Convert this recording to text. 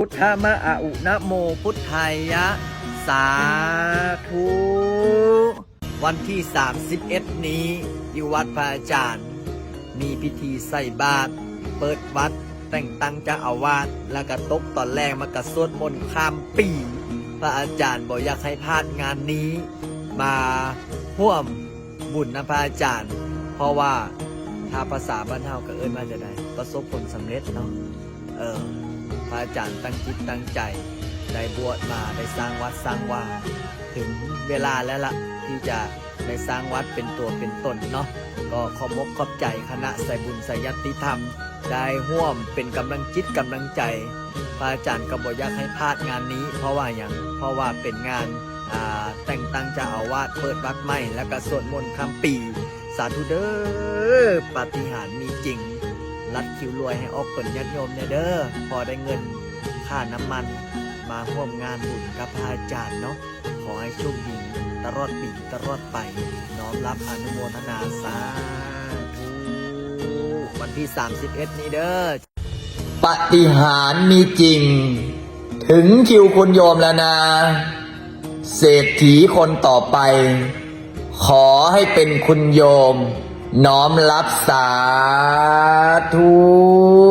ພຸດທະມະອະອຸນະໂມພຸດທາຍະ ສາທຸ. ວັນທີສາມສິບເອັດນີ້ ຢູ່ວັດພະອາຈານ ມີພິທີໃສ່ບາດ ເປີດວັດ ແຕ່ງຕັ້ງເຈົ້າອາວາດ ແລ້ວກະຕົກຕອນແລງມາກະສວດມົນຂ້າມປີ. ພະອາຈານບໍ່ຢາກໃຫ້ພາດງານນີ້ ມາຮ່ວມບຸນນຳພະອາຈານ ເພາະວ່າ ຖ້າພາສາບ້ານເຮົາກະເອີ້ນວ່າຈັ່ງໃດ ປະສົບຜົນສຳເລັດເນາະ. ເອີ ພະອາຈານຕັ້ງຈິດຕັ້ງໃຈ ໄດ້ບວດມາ ໄດ້ສ້າງວັດສ້າງວາ ເຖິງເວລາແລ້ວລະ ທີ່ຈະໄດ້ສ້າງວັດເປັນຕົວເປັນຕົນເນາະ. ກໍຂອບອົກຂອບໃຈຄະນະສາຍບຸນສາຍຍາດຕິທຳ ໄດ້ຮ່ວມເປັນກຳລັງຈິດກຳລັງໃຈ. ພະອາຈານກໍບໍ່ຢາກໃຫ້ພາດງານນີ້ ເພາະວ່າຫຍັງ? ເພາະວ່າເປັນງານ ອ່າ ແຕ່ງຕັ້ງເຈົ້າອາວາດ ເປີດວັດໃໝ່ ແລ້ວກະສວດມົນຂ້າມປີ. ສາທຸເດີ ປາຕິຫານມີຈິງ. ລັດຄິວລວຍໃຫ້ອອກຕົນຍາດໂຍມແດ່ເດີ ພໍໄດ້ເງິນຄ່ານ້ຳມັນ ມາຮ່ວມງານບຸນກັບພະອາຈານເນາະ. ຂໍໃຫ້ໂຊກດີຕະຫຼອດປີຕະຫຼອດໄປ. ນ້ອມຮັບອະນຸໂມທະນາ ສາທຸ. ວັນທີສາມສິບເອັດນີ້ເດີ. ປາຕິຫານມີຈິງ ເຖິງຄິວຄຸນໂຍມແລ້ວນາ ເສດຖີຄົນຕໍ່ໄປ ຂໍໃຫ້ເປັນຄຸນໂຍມ ນ້ອມຮັບ ສາທຸ.